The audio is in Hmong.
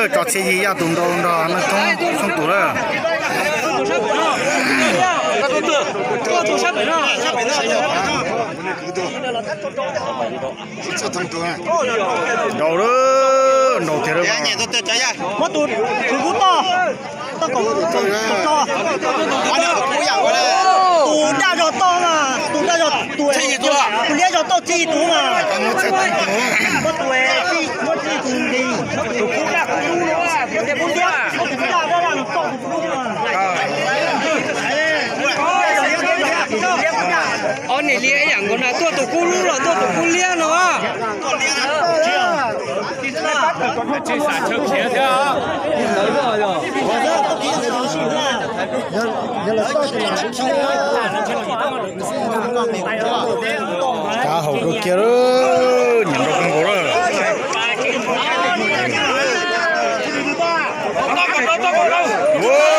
Tso txhiab yim yaj tus nrau nrog neeg thoob xyoo tus lawm. Nrau lawm, nrau tiag lawm. Muab tus, tus kub toj, toj kom, kom tso. Tus daj zog toj mas, tus daj zog, tus, tus liab zog toj tsib tus mas. Muab tus, muab tsib tus li. Tus kub daj, tus kub daj, tus kub daj, tus kub daj. Ob niam liab ib yam nkaus na, tuaj tus kub lub los tuaj tus kub liab no. Kav haum kawg kiag lawm, nyiam nrau kawg nkaus lawm.